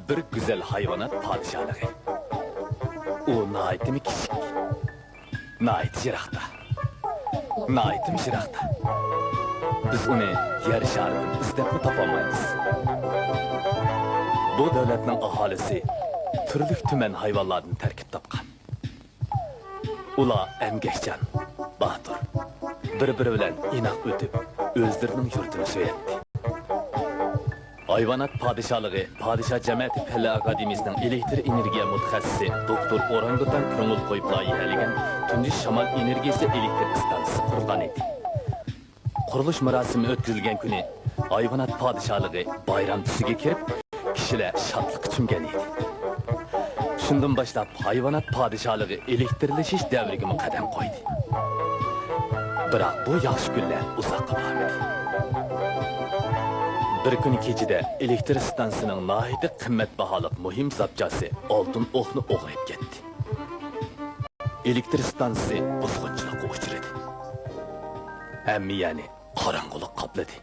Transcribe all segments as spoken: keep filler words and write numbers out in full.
بىر گۈزەل ھايۋانات پادىشاھلىقى. ئۇ ناھايىتىمۇ كىچىك، ناھايىتى يىراقتا، ناھايىتىمۇ يىراقتا. بىز ئۇنى يەر شارىدىن ئىزدەپمۇ تاپالمايمىز. بۇ دۆلەتنىڭ ئاھالىسى تۈرلۈك تۈمەن ھايۋانلاردىن تەركىب تاپقان. ئۇلار ئەمگەكچان، باتۇر، بىر-بىرى بىلەن ئىناق ئۆتۈپ، ئۆزلىرىنىڭ يۇرتىنى سۆيەتتى. ھايۋانات پادىشاھلىقى پادىشاھ جەمەتى پەنلەر ئاكادېمىيىسىنىڭ ئېلېكتر ئېنېرگىيە مۇتەخەسسىسى دوكتور ئورانگۇتان كۆڭۈل قويۇپ لايىھەلىگەن تۇنجى شامال ئېنېرگىيىسى ئېلېكتر ئىستانسىسى قۇرۇلغان ئىدى. قۇرۇلۇش مۇراسىمى ئۆتكۈزۈلگەن كۈنى ھايۋانات پادىشاھلىقى بايرام تۈسىگە كىرىپ، كىشىلەر شادلىققا چۆمگەن ئىدى. شۇندىن باشلاپ ھايۋانات پادىشاھلىقى ئېلېكتىرلىشىش دەۋرىگىمۇ قەدەم قويدى. بىراق بۇ ياخشى كۈنلەر ئۇزاققا بارمىدى. بىر كۈنى كېچىدە ئېلېكتر ئىستانسىسىنىڭ ناھايىتى قىممەت باھالىق مۇھىم زاپچاسى ئالتۇن ئوقنى ئوغرى ئېلىپ كەتتى. ئېلېكتر ئىستانسىسى بۇزغۇنچىلىققا ئۇچرىدى. ھەممە يەرنى قاراڭغۇلۇق قاپلىدى.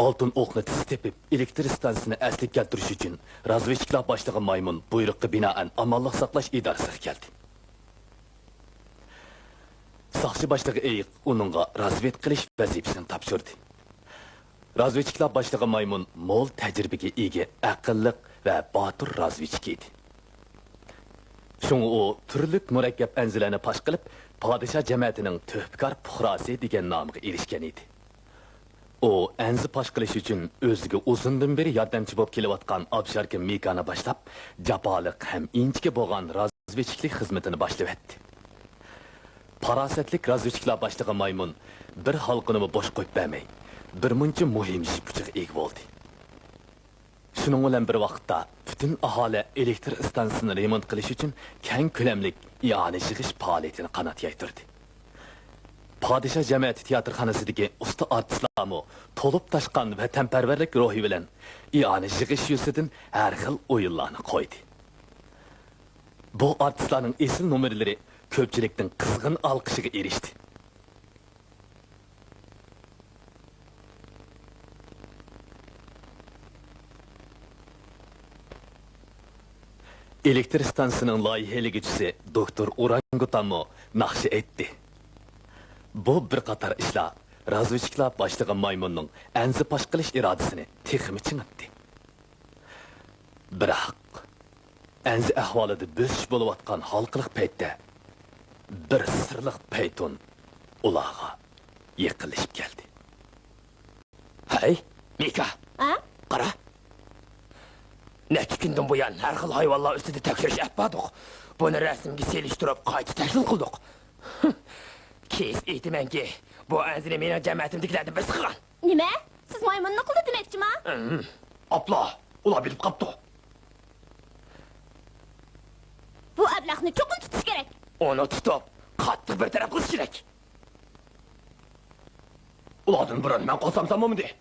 ئالتۇن ئوقنى تېز تېپىپ، ئېلېكتر ئىستانسىسىنى ئەسلىگە كەلتۈرۈش ئۈچۈن، رازۋېدچىكلار باشلىقى مايمۇن بۇيرۇققا بىنائەن ئامانلىق ساقلاش ئىدارىسىگە كەلدى. ساقچى باشلىقى ئېيىق ئۇنىڭغا رازۋېدكا قىلىش ۋەزىپىسىنى تاپشۇردى. رازۋېدچىكلار باشلىقى مايمۇن مول تەجرىبىگە ئىگە، ئەقىللىق ۋە باتۇر رازۋېدچىك ئىدى. شۇڭا ئۇ تۈرلۈك مۇرەككەپ ئەنزىلەرنى پاش قىلىپ، پادىشاھ جەمەتىنىڭ تۆھپىكار پۇقراسى دېگەن نامغا ئېرىشكەن ئىدى. ئۇ ئەنزە پاش قىلىش ئۈچۈن ئۆزىگە ئۇزۇندىن بېرى ياردەمچى بولۇپ كېلىۋاتقان ئابشاركا مىكانى باشلاپ، جاپالىق ھەم ئىنچىكە بولغان رازۋېدچىكلىك خىزمىتىنى باشلىۋەتتى. پاراسەتلىك رازۋېدچىكلار باشلىقى مايمۇن بىر ھالقىنىمۇ بوش قويۇپ بەرمەي، بىر مۇنچە مۇھىم يىپ ئۇچىغا ئىگە بولدى. شۇنىڭ بىلەن بىر ۋاقىتتا، پۈتۈن ئاھالە ئېلېكتر ئىستانسىسىنى رېمونت قىلىش ئۈچۈن كەڭ كۆلەملىك ئىئانە يىغىش پائالىيىتىنى قانات يايدۇردى. پادىشاھ جەمەتى تىياتىرخانىسىدىكى ئۇستا ئارتىسلارمۇ تولۇپ تاشقان ۋەتەنپەرۋەرلىك روھى بىلەن ئىئانە يىغىش يۈزىسىدىن ھەر خىل ئويۇنلارنى قويدى. بۇ ئارتىسلارنىڭ ئېسىل نومۇرلىرى كۆپچىلىكنىڭ قىزغىن ئالقىشىغا ئېرىشتى. ئېلېكتر ئىستانسىسىنىڭ لايىھەلىگۈچىسى دوكتور ئورانگۇتانمۇ ناخشا ئېيتتى. بۇ بىر قاتار ئىشلار رازۋېدچىكلار باشلىقى مايمۇننىڭ ئەنزە پاش قىلىش ئىرادىسىنى تېخىمۇ چىڭىتتى. بىراق، ئەنزە ئەھۋالىدا بۆسۈش بولۇۋاتقان ھالقىلىق پەيتتە، بىر سىرلىق پەيتۇن ئۇلارغا يېقىنلىشىپ كەلدى. ھەي، مىكا! ھە؟ قارا! نەچچە كۈندىن بۇيان ھەر خىل ھايۋانلار ئۈستىدە تەكشۈرۈش ئېلىپ باردۇق. بۇنى رەسىمگە سېلىشتۇرۇپ، قايتا تەھلىل قىلدۇق. كېسىپ ئېيتىمەنكى، بۇ ئەنزىنى مېنىڭ جەمەتىمدىكىلەردىن بىرسى قىلغان. نېمە؟ سىز مايمۇننى قىلدى دېمەكچىما؟ ئىم، ئاپلا، ئۇلار بىلىپ قاپتۇ. بۇ ئەبلەخنى چوقۇم تۇتۇش كېرەك. ئۇنى تۇتۇپ، قاتتىق بىر تەرەپ قىلىش كېرەك. ئۇلاردىن بۇرۇن مەن قوزغالسام بولمىدى.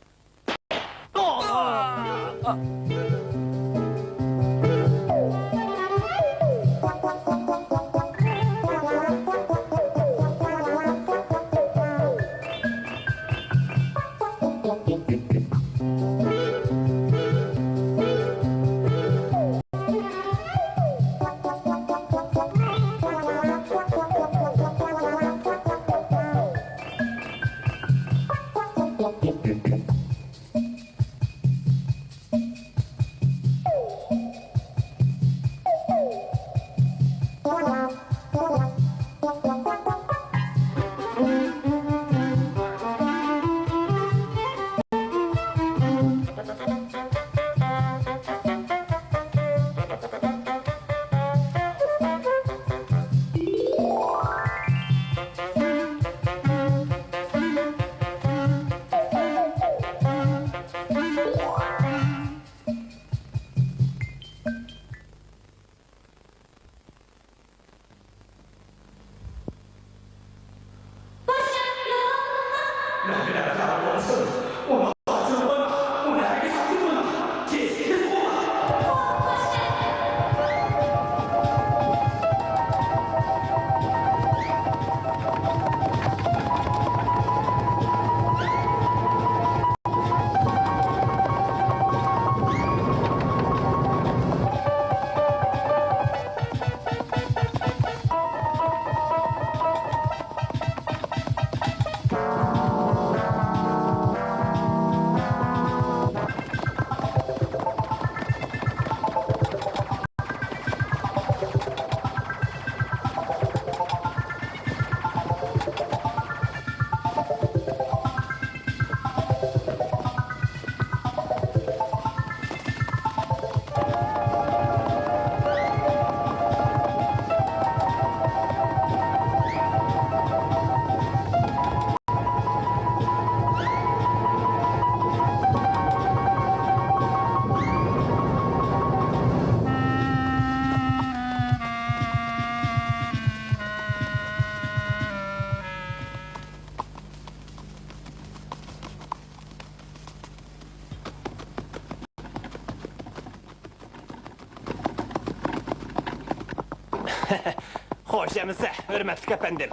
خوش ئەمىسە، ھۆرمەتلىك ئەپەندىم.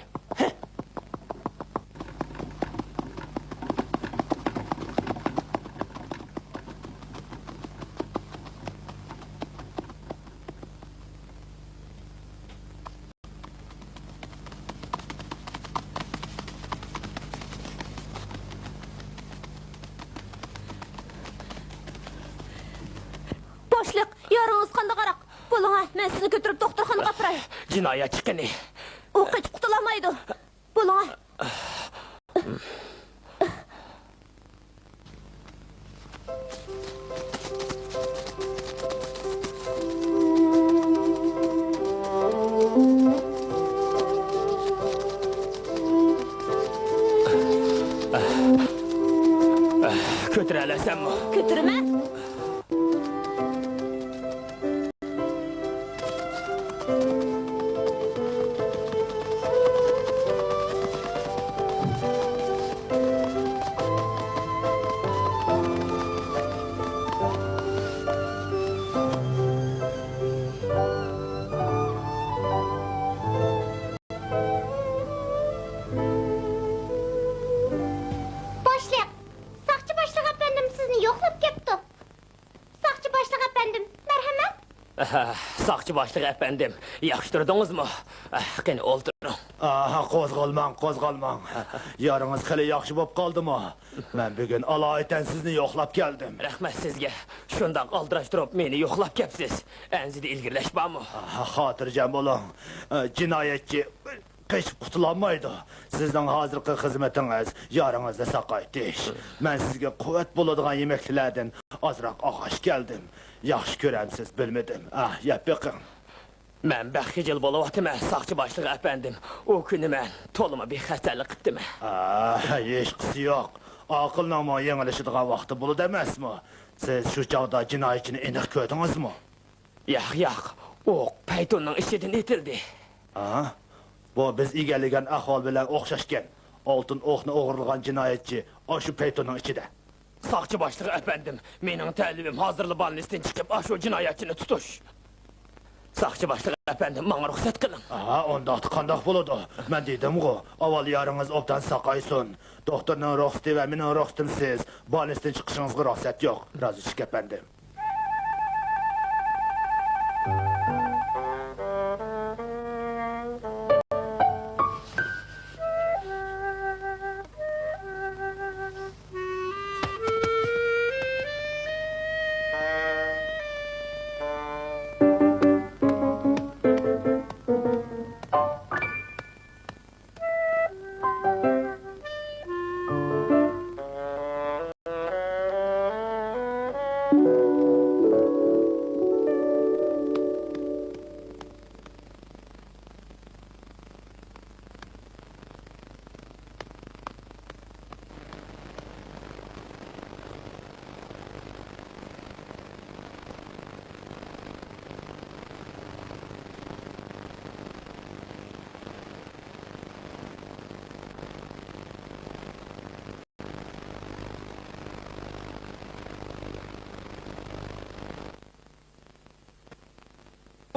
باشلىق، يارىڭىز قانداقراق؟ بولۇڭا، مەن سىزنى كۆتۈرۈپ دوختۇرخانىغا ئاپىراي. جىنايەتچى قېنى؟ ئۇ قېچىپ قۇتۇلالمايدۇ. بولۇڭا. كۆتۈرەلەيسەنمۇ؟ كۆتۈرىمەن. باشلىق، ساقچى باشلىق ئەپەندىم سىزنى يوقلاپ كەپتۇ. ساقچى باشلىق ئەپەندىم، مەرھەمەت. ئەھە، ساقچى باشلىق ئەپەندىم، ياخشى تۇردىڭىزمۇ؟ ئەھ، قېنى ئولتۇرۇڭ. ئاھا، قوزغالماڭ، قوزغالماڭ. يارىڭىز خېلى ياخشى بولۇپ قالدىمۇ؟ مەن بۈگۈن ئالايىتەن سىزنى يوقلاپ كەلدىم. رەھمەت سىزگە، شۇنداق ئالدىراش تۇرۇپ مېنى يوقلاپ كەپسىز. ئەنزىدە ئىلگىرىلەش بارمۇ؟ ئاھا، خاتىرجەم بولۇڭ. ئە، جىنايەتچى قېچىپ قۇتۇلالمايدۇ. سىزنىڭ ھازىرقى خىزمىتىڭىز يارىڭىزنى ساقايتىش. مەن سىزگە قۇۋۋەت بولىدىغان يېمەكلىكلەردىن ئازراق ئاغاش كەلدىم. ياخشى كۆرەمسىز، بىلمىدىم. ئاھ، يەپ بېقىڭ. مەن بەك خىجىل بولۇۋاتىمەن، ساقچى باشلىقى ئەپەندىم. ئۇ كۈنى مەن تولىمۇ بىخەستەلىك قىپتىمەن. ئاھ، ھېچقىسى يوق. ئاقىلنىڭمۇ يېڭىلىشىدىغان ۋاقتى بولىدۇ ئەمەسمۇ؟ سىز شۇ چاغدا جىنايەتچىنى ئېنىق كۆردىڭىزمۇ؟ ياق، ياق، ئوق پەيتۇننىڭ ئىچىدىن ئېتىلدى. ھە؟ بۇ بىز ئىگىلىگەن ئەھۋال بىلەن ئوخشاشكەن. ئالتۇن ئوقنى ئوغرىلىغان جىنايەتچى ئاشۇ پەيتۇننىڭ ئىچىدە. ساقچى باشلىقى ئەپەندىم، مېنىڭ تەلىپىم ھازىرلا بالنىستىن چىقىپ، ئاشۇ جىنايەتچىنى تۇتۇش. ساقچى باشلىقى ئەپەندىم، ماڭا رۇخسەت قىلىڭ. ھە، ئۇنداقتا قانداق بولىدۇ؟ مەن دېدىمغۇ، ئاۋۋال يارىڭىز ئوبدان ساقايسۇن. دوختۇرنىڭ رۇخسىتى ۋە مېنىڭ رۇخسىتىمسىز بالنىستىن چىقىشىڭىزغا رۇخسەت يوق. رازى چىق، ئەپەندىم.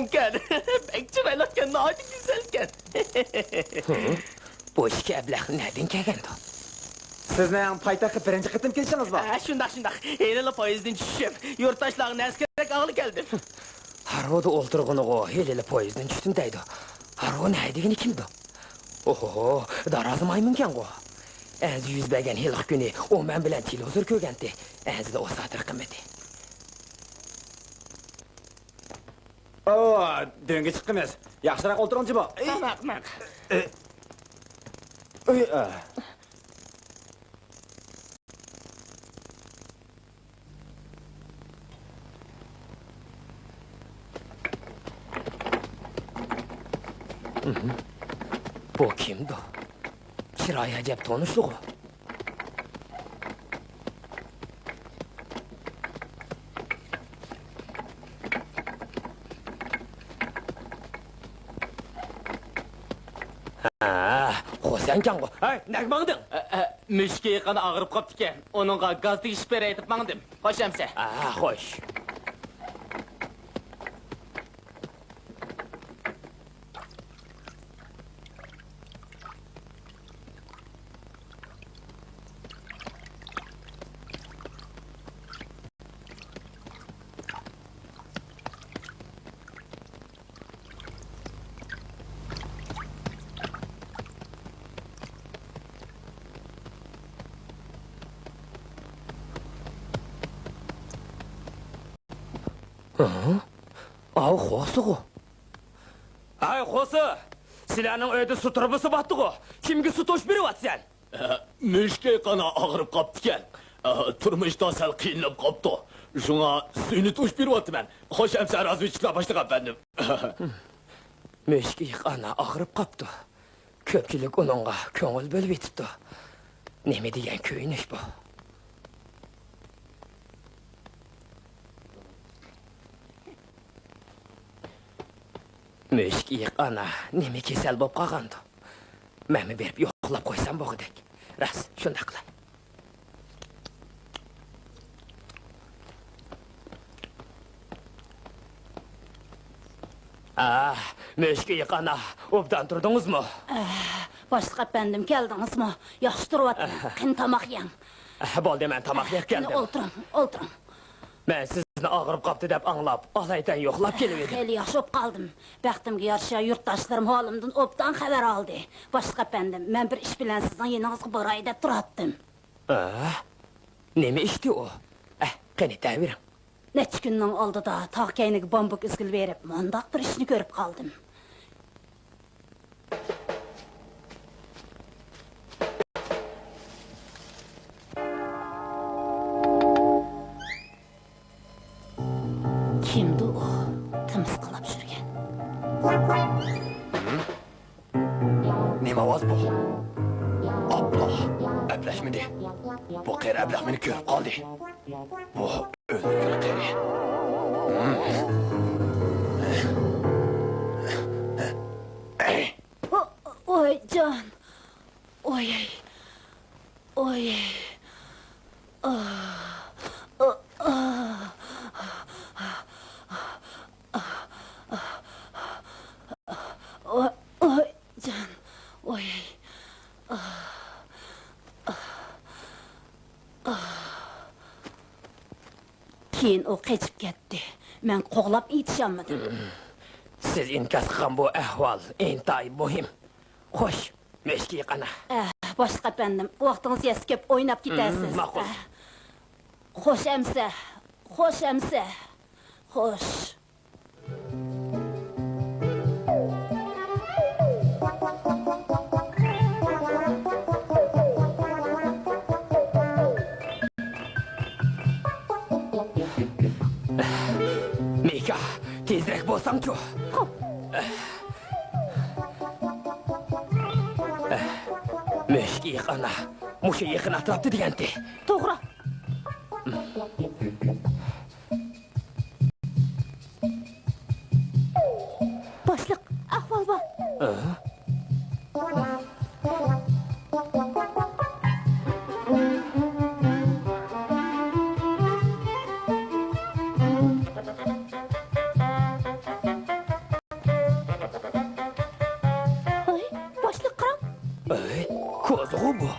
ئىكەن. بەك چىرايلىقكەن، ناھايىتى گۈزەلكەن. ھە؟ بۇ ئىككى ئەبلەخ نەدىن كەلگەندۇ؟ سىزنىڭ پايتەختكە بىرىنچى قېتىم كېلىشىڭىزمۇ؟ ھە، شۇنداق، شۇنداق. ھېلىلا پويىزدىن چۈشۈپ، يۇرتداشلارغا نەرسە كېرەك ئالغىلى كەلدىم. ھارۋىدا ئولتۇرغىنىغۇ، ھېلىلا پويىزدىن چۈشتۈم دەيدۇ. ھارۋى نەدىگىنى كىمدۇ؟ ئوھو، دارازا مايمۇنكەنغۇ. ئەنزىدە يۈز بەرگەن ھېلىقى كۈنى ئۇ مەن بىلەن تېلېۋىزور كۆرگەنتى. ئەنزىدە ئۇ ساتىرى قىممىتى. ئو، دۆڭگە چىقىمىز. ياخشىراق ئولتۇرۇڭ جۇمۇ. ئەي. ماق، ماق. ئەي. ئەي، ئە. بۇ كىمدۇ؟ چىرايى ئەجەب تونۇشلۇقۇ. ھە، خۇسەنكەنغۇ. ھەي، نەگە ماڭدىڭ؟ ئە، ئە، مۈشۈكى قانا ئاغرىپ قاپتىكەن. ئۇنىڭغا گاز تېگىشىپ بېرەي دەپ ماڭدىم. خوش ئەمسە. ئە، خوش. ئاۋۇ خوسىغۇ. ھەي خوسى! سىلەرنىڭ ئۆيدە سۇ تۇرۇبىسى باتتىغۇ؟ كىمگە سۇ توشۇپ بېرىۋاتىسەن؟ مۈشۈكى قانا ئاغرىپ قاپتىكەن. تۇرمۇشتا سەل قىينىلىپ قاپتۇ. شۇڭا سۈيىنى توشۇپ بېرىۋاتىمەن. خوش ئەمىسە رازۋېدچىكلار باشلىقى ئەپەندىم. مۈشۈكى قانا ئاغرىپ قاپتۇ. كۆپچىلىك ئۇنىڭغا كۆڭۈل بۆلۈۋېتىپتۇ. نېمە دېگەن كۆيۈنۈش بۇ؟ مۈشۈكى ئانا نېمە كېسەل بولۇپ قالغاندۇ؟ مەنمۇ بېرىپ يوقلاپ قويسام بولغۇدەك. راست، شۇنداق قىلاي. ئاھ، مۈشۈكى ئانا، ئوبدان تۇردىڭىزمۇ؟ ئەھ، باشلىق ئەپەندىم، كەلدىڭىزمۇ؟ ياخشى تۇرۇۋاتىمەن. ئەھ. قېنى، تاماق يەڭ. ئەھ، بولدى، مەن تاماق يەپ قېنى، كەلدىم. ئولتۇرۇڭ، ئولتۇرۇڭ. مەن سىزنى ئاغرىپ قاپتۇ دەپ ئاڭلاپ، ئالايىتەن يوقلاپ كېلىۋىدىم. خېلى ياخشى بولۇپ قالدىم. بەختىمگە يارىشا، يۇرتداشلىرىم ھالىمدىن ئوبدان خەۋەر ئالدى. باشلىق ئەپەندىم، مەن بىر ئىش بىلەن سىزنىڭ يېنىڭىزغا باراي دەپ تۇراتتىم. ئە؟ نېمە ئىشتى ئۇ؟ ئە، قېنى، دەۋېرىڭ. نەچچە كۈننىڭ ئالدىدا تاغ كەينىگە بامبۇك ئۈزگىلى بېرىپ، مۇنداق بىر ئىشنى كۆرۈپ قالدىم. كىمدۇ ئۇ تىمىسقىلاپ يۈرگەن؟ نېمە ئاۋاز بۇ؟ ئاپلا، ئەپلەشمىدى. بۇ قېرى ئەبلەخ مېنى كۆرۈپ قالدى. بۇ ئۆلگۈر قېرى. ۋايجان. ۋاي. ۋاي. ۋايجان. ۋاي. كېيىن ئۇ قېچىپ كەتتى. مەن قوغلاپ يېتىشالمىدىم. سىز ئىنكاس قىلغان بۇ ئەھۋال ئىنتايىن مۇھىم. خوش، مۈشۈكى قانا. ئەھ، باشلىق ئەپەندىم، ۋاقتىڭىز يەتسە كېلىپ ئويناپ كېتەرسىز. ماقۇل. ئەھ. خوش ئەمىسە، خوش ئەمىسە. خوش. مىكا، تېزرەك بولساڭچۇ. خوپ. مۈشۈكى قانا، مۇشۇ يېقىن ئەتراپتا دېگەنتى. توغرا. باشلىق، ئەھۋال بار. ئە؟ ۋاي، باشلىق قاراڭ. ئەي، كوزىغۇ بۇ.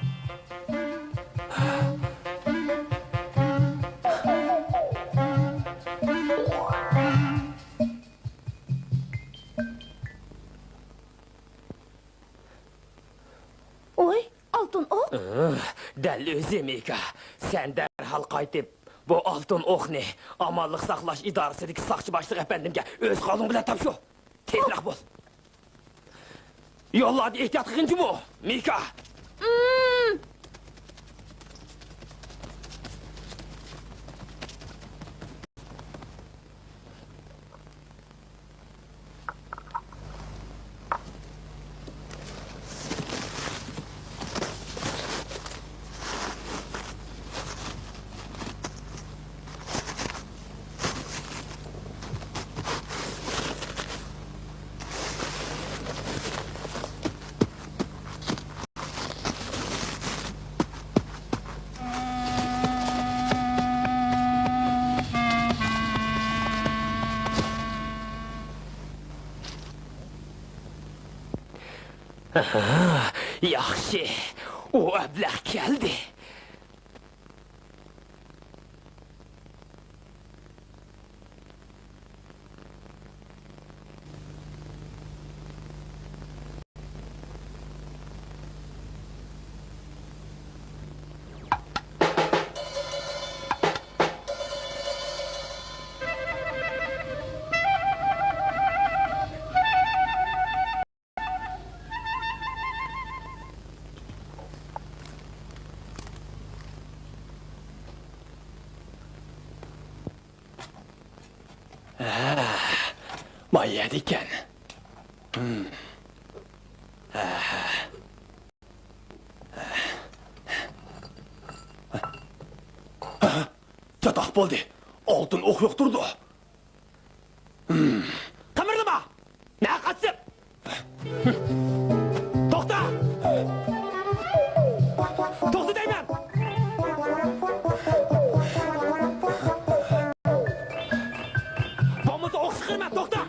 ۋاي، ئالتۇن ئوق. ئىھ، دەل ئۆزى، مىكا. سەن دەرھال قايتىپ، بۇ ئالتۇن ئوقنى ئامانلىق ساقلاش ئىدارىسىدىكى ساقچى باشلىقى ئەپەندىمگە ئۆز قولۇڭ بىلەن تاپشۇر. تېزراق بول. يوللاردا ئېھتىيات قىلغىن جۇمۇ، مىكا! ئاھا، ياخشى، ئۇ ئەبلەخ كەلدى. قەيەردىكەن؟ ھىم. چاتاق بولدى. ئالتۇن ئوق ياقتۇرىدۇ. قىمىرلىما! ماڭا قاچسىپ! توختا! توختا دەيمەن! بولمىسا ئوق چىقىرىمەن، توختا!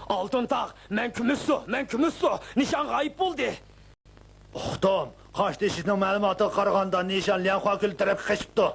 ئالتۇن تاغ، مەن كۈمۈش سۇ، مەن كۈمۈش سۇ، نىشان غايىب بولدى. ئۇقتۇم. قاش تېشىشنىڭ مەلۇماتىغا قارىغاندا، نىشان ليەنخۇا كۆلى تەرەپكە قېچىپتۇ.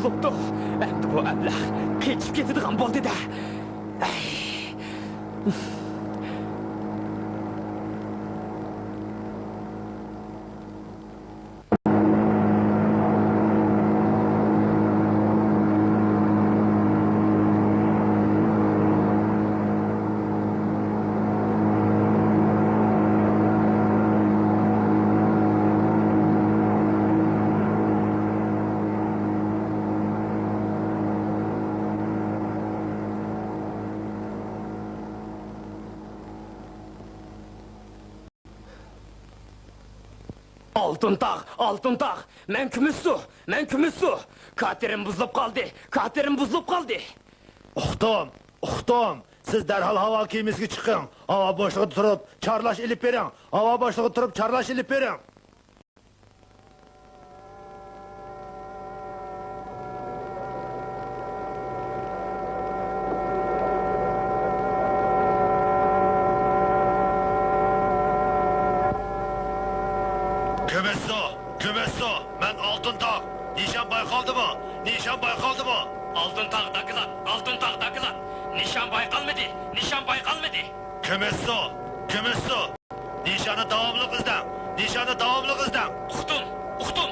بوپتۇ. ئەمدى بۇ ئەبلەخ قېچىپ كېتىدىغان بولدى-دە. ئەي. ئالتۇن تاغ، ئالتۇن تاغ! مەن كۈمۈش سۇ، مەن كۈمۈش سۇ! كاتېرىم بۇزۇلۇپ قالدى، كاتېرىم بۇزۇلۇپ قالدى! ئۇقتۇم، ئۇقتۇم! سىز دەرھال ھاۋا كېمىسىگە چىقىڭ! ھاۋا بوشلۇقىدا تۇرۇپ چارلاش ئېلىپ بېرىڭ! ھاۋا بوشلۇقىدا تۇرۇپ چارلاش ئېلىپ بېرىڭ! كۈمۈش سۇ، كۈمۈش سۇ، مەن ئالتۇن تاغ. نىشان بايقالدىمۇ؟ نىشان بايقالدىمۇ؟ ئالتۇن تاغ، داكلات، ئالتۇن تاغ، داكلات. نىشان بايقالمىدى، نىشان بايقالمىدى. كۈمۈش سۇ، كۈمۈش سۇ. نىشاننى داۋاملىق ئىزدەڭ! نىشاننى داۋاملىق ئىزدەڭ! ئۇقتۇم! ئۇقتۇم!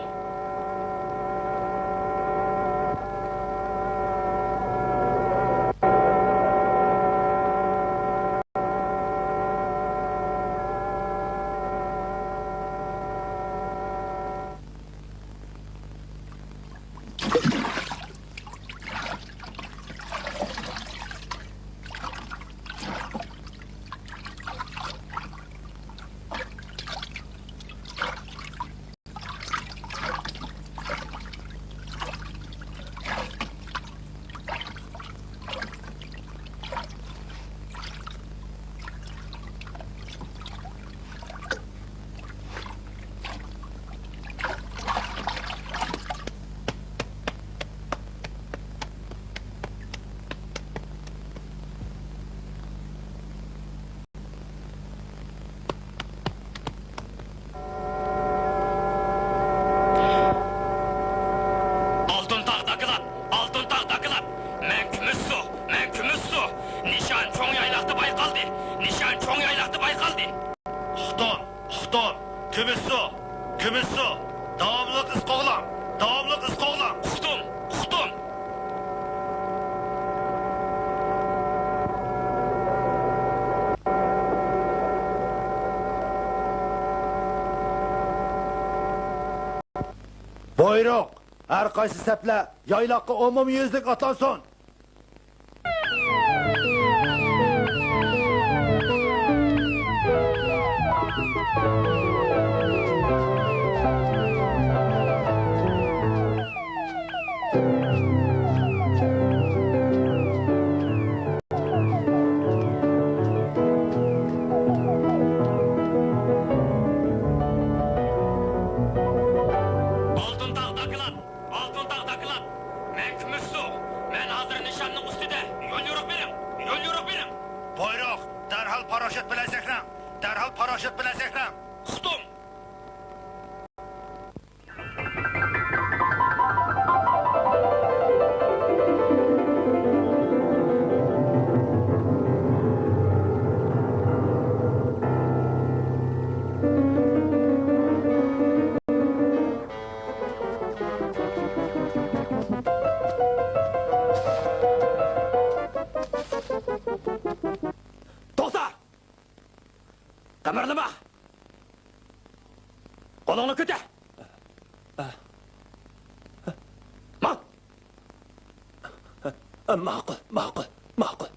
ئالتۇن تاغ، داكلات! ئالتۇن تاغ، داكلات! مەن كۈمۈش سۇ! مەن كۈمۈش سۇ! نىشان چوڭ يايلاقتا بايقالدى! نىشان چوڭ يايلاقتا بايقالدى! ئۇقتۇم! ئۇقتۇم! كۈمۈش سۇ! كۈمۈش سۇ! داۋاملىق ئىز قوغلاڭ! داۋاملىق ئىز قوغلاڭ! ئۇقتۇم! ئۇقتۇم! بۇيرۇق! ھەر قايسى سەپلەر يايلاققا ئومۇميۈزلۈك ئاتلانسۇن! ئالتۇن تاغ، داكلات! ئالتۇن تاغ، داكلات! مەن كۈمۈش سۇ! مەن ھازىر نىشاننىڭ ئۈستىدە! يوليورۇق بېرىڭ! يوليورۇق بېرىڭ! بۇيرۇق! دەرھال پاراشوت بىلەن سەكرەڭ! دەرھال پاراشوت بىلەن سەكرەڭ! ئۇقتۇم! توختا! قىمىرلىما! قولۇڭنى كۆتەر! ماڭ! ماقۇل، ماقۇل، ماقۇل.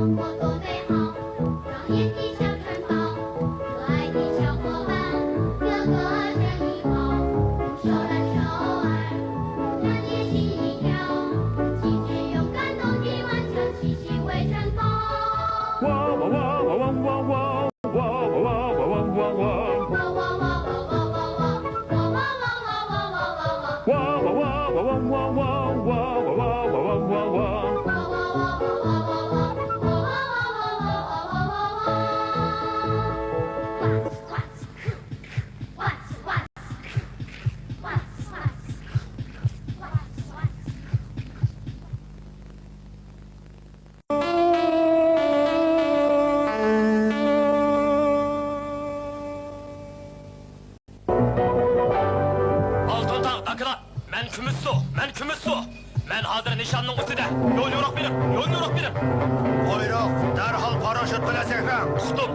活多美好，庄严的小城堡，可爱的小伙伴，个个生意好，手拉手儿，团结心一条，今天勇敢走进万象，气息为城堡。哇哇哇哇哇哇哇！ ئالتۇن تاغ، داكىلا! مەن كۈمۈش سۇ! مەن كۈمۈش سۇ! مەن ھازىر نىشاننىڭ ئۈستىدە! يول يورۇق بېرىڭ! يول يورۇق بېرىڭ! قۇيرۇق، دەرھال پاراشوت بىلەن سەكرەڭ! ئۇقتۇم!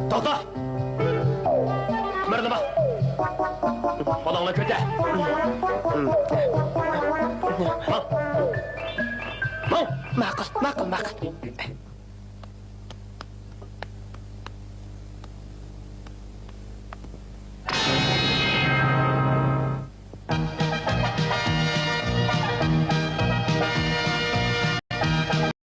توختا! مىرىلدىما! بالىڭنى كۆتەر! ماڭ! ماڭ! ماقۇل، ماقۇل، ماقۇل.